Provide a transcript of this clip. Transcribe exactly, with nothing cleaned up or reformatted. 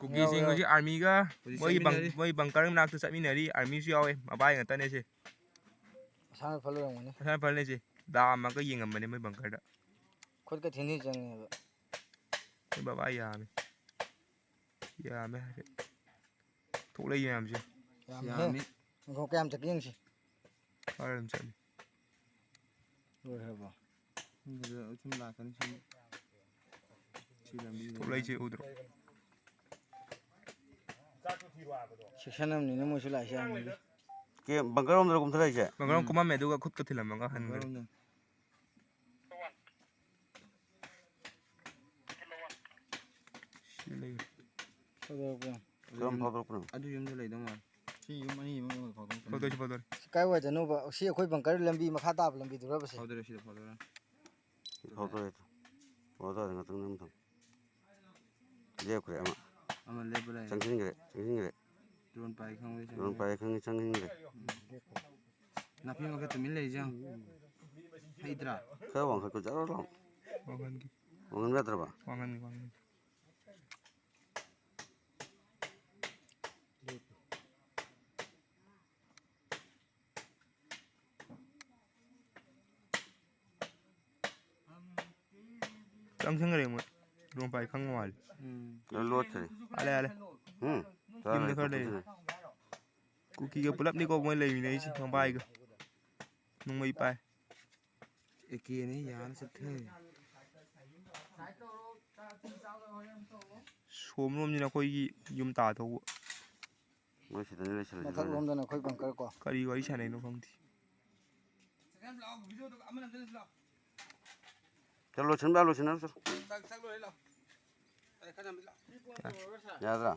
ꯀꯨꯀꯤꯁꯤꯡ ꯌꯥꯎꯋꯦ, ꯍꯧꯖꯤꯛ ꯑꯥꯔꯃꯤꯒ ꯍꯧꯖꯤꯛ ꯃꯣꯏꯒꯤ ꯕꯪ-, ꯆꯠꯃꯤꯟꯅꯔꯤ꯫ ꯃꯣꯏ ꯕꯪꯀꯔ ꯃꯅꯥꯛꯇ ꯆꯠꯃꯤꯟꯅꯔꯤ꯫ ꯑꯥꯔꯃꯤꯁꯨ ꯌꯥꯎꯋꯦ꯫ ꯃꯕꯥꯏ ꯉꯥꯛꯇꯅꯦ ꯁꯦ꯫ ꯃꯁꯥꯅ ꯐꯜ ꯑꯣꯏꯔꯝꯒꯅꯤ꯫ ꯃꯁꯥꯅ ꯐꯜꯅꯦ ꯁꯦ꯫ ꯂꯥꯛꯑꯝꯃꯒ ꯌꯦꯡꯉꯝꯕꯅꯦ ꯃꯣꯏ ꯕꯪꯀꯔꯗ꯫ ꯈꯨꯠꯀ ꯊꯤꯟꯊꯤ ꯆꯪꯉꯦꯕ꯫ ꯃꯣꯏ ꯕꯕꯥ ꯌꯥꯝꯃꯦ꯫ ꯌꯥꯝꯃꯦ ꯍꯥꯏꯐꯦꯠ꯫ ꯊꯣꯛꯂꯛꯏ ꯃꯌꯥꯝꯁꯦ꯫ ꯌꯥꯝꯃꯦ꯫ ꯌꯥꯝꯃꯤ꯫ ꯉꯥꯏꯈꯣ, ꯀꯌꯥꯝ ꯆꯠꯀꯦ ꯌꯦꯡꯁꯤ꯫ ꯈꯔ ꯑꯗꯨꯝ ꯆꯠꯂꯤ꯫ ꯂꯣꯏꯈ꯭ꯔꯕꯣ? ꯁꯨꯝ ꯂꯥꯛꯀꯅꯤ ꯁꯨꯝ꯫ ꯁꯤ ꯂꯝꯕꯤꯗ꯫ ꯊꯣꯛꯂꯛꯏꯁꯦ ꯎꯗ꯭ꯔꯣ? ꯁꯦꯛꯁꯟ ꯑꯃꯅꯤꯅ ꯃꯣꯏꯁꯨ ꯂꯥꯛꯏꯁꯦ ꯑꯥꯔꯃꯤꯒꯤ꯫ ꯀꯦ, ꯕꯪꯀꯔ ꯔꯣꯝꯗꯔꯣ ꯀꯨꯝꯊꯔꯛꯏꯁꯦ? ꯕꯪꯀꯔ ꯔꯣꯝ ꯎꯝ꯫ ꯀꯨꯝꯃꯝꯃꯦ, ꯑꯗꯨꯒ ꯈꯨꯠꯀ ꯊꯤꯜꯂꯝꯃꯒ ꯍꯟꯈ꯭ꯔꯦ꯫ ꯕꯪꯀꯔ ꯔꯣꯝꯗ꯫ ꯁꯤ ꯂꯩ꯫ ꯐꯥꯎꯗꯣꯔꯛꯄ꯭ꯔꯣ? ꯀꯔꯝ ꯐꯥꯎꯗꯣꯔꯛꯄꯅꯣ? ꯑꯗꯨ ꯌꯨꯝꯗ ꯂꯩꯗꯧ ꯃꯥꯜꯂꯦ꯫ ꯁꯤ ꯌꯨꯝ ꯑꯅꯤ ꯑꯃ ꯐꯥꯎꯗꯣꯔꯛꯄꯅꯦ꯫ ꯐꯥꯎꯗꯣꯔꯛꯏ, ꯐꯥꯎꯗꯣꯔꯛꯏ꯫ ꯁꯤ ꯀꯥꯏ ꯋꯥꯏꯗꯅꯣꯕ? ꯁꯤ ꯑꯩꯈꯣꯏ ꯕꯪꯀꯔ ꯂꯝꯕꯤ ꯃꯈꯥ ꯇꯥꯕ ꯂꯝꯕꯤꯗꯨꯔꯕ ꯁꯤ? ꯐꯥꯎꯗꯣꯔꯛꯑꯦ, ꯁꯤꯗ ꯐꯥꯎꯗꯣꯔꯛꯑꯦ꯫ ꯐꯥꯎꯗꯣꯔꯛꯑꯦ꯫ ꯐꯥꯎꯗꯣꯔꯛꯑꯦ, ꯉꯥꯛꯇꯪ ꯅꯝꯊꯝ꯫ ꯂꯦꯞꯈ꯭ꯔꯦ ꯑꯃ꯫ ꯑꯃ ꯂꯦꯞꯄ ꯂꯩꯔꯦ꯫ ꯆꯪꯁꯤꯟꯈ꯭ꯔꯦ, ꯆꯪꯁꯤꯟꯈ꯭ꯔꯦ꯫ ꯗ꯭ꯔꯣꯟ ꯄꯥꯏ ꯈꯪꯕꯩ ꯗ꯭ꯔꯣꯟ ꯆꯪꯁꯤꯟꯈ꯭ꯔꯦ꯫ ꯄꯥꯏ ꯈꯪꯉꯤ, ꯆꯪꯁꯤꯟꯈ꯭ꯔꯦ꯫ ꯅꯥꯄꯤ ꯃꯈꯥ ꯇꯨꯃꯤꯟ ꯂꯩꯔꯤꯁꯦ ꯌꯦꯡꯉꯨ꯫ ꯍꯩꯇ꯭ꯔꯥ? ꯈꯔ ꯋꯥꯡꯈꯠꯀꯣ, ꯖꯔ ꯂꯥꯎ꯫ ꯋꯥꯡꯍꯟꯒꯦ꯫ ꯋꯥꯡꯍꯟꯕ ꯌꯥꯗ꯭ꯔꯕ? ꯋꯥꯡꯍꯟꯒꯦ, ꯋꯥꯡꯍꯟꯒꯦ꯫ ꯆꯪꯁꯤꯟꯈ꯭ꯔꯦ ꯃꯣꯏ꯫ ꯗ꯭ꯔꯣꯟ ꯄꯥꯏ ꯈꯪꯕ ꯃꯥꯜꯂꯦ꯫ ꯎꯝ꯫ ꯂꯣꯏ ꯂꯣꯠꯈ꯭ꯔꯦ꯫ ꯑꯂꯦ, ꯑꯂꯦ꯫ ꯎꯝ꯫ ꯌꯨꯝꯗ ꯈꯔ ꯂꯩꯔꯤ꯫ ꯀꯨꯀꯤꯒ ꯄꯨꯂꯞꯅꯤꯀꯣ ꯃꯣꯏ ꯂꯩꯃꯤꯟꯅꯩꯁꯦ, ꯃꯕꯥꯏꯒ꯫ ꯅꯣꯡꯃꯩ ꯄꯥꯏ꯫ ꯑꯦ ꯀꯦꯅꯦ ꯌꯥꯅ ꯆꯠꯈ꯭ꯔꯦ꯫ ꯁꯣꯝꯂꯣꯝꯁꯤꯅ ꯑꯩꯈꯣꯏꯒꯤ ꯌꯨꯝ ꯇꯥꯗꯧꯕ꯫ ꯃꯣꯏ ꯁꯤꯗꯅꯤ ꯂꯩꯁꯜꯂꯁꯤ ꯃꯊꯛ ꯂꯣꯏꯅ꯫ ꯂꯣꯝꯗꯅ ꯑꯩꯈꯣꯏ ꯕꯪꯀꯔ ꯀꯣ꯫ ꯀꯔꯤ ꯋꯥꯔꯤ ꯁꯥꯟꯅꯩꯅꯣ ꯈꯪꯗꯦ꯫ ꯆꯠꯂꯣ, ꯂꯣꯏꯁꯤꯟꯕ ꯂꯣꯏꯁꯤꯟꯅꯔꯣ, ꯆꯠꯂꯣ꯫ ꯌꯥꯗ꯭ꯔꯥ?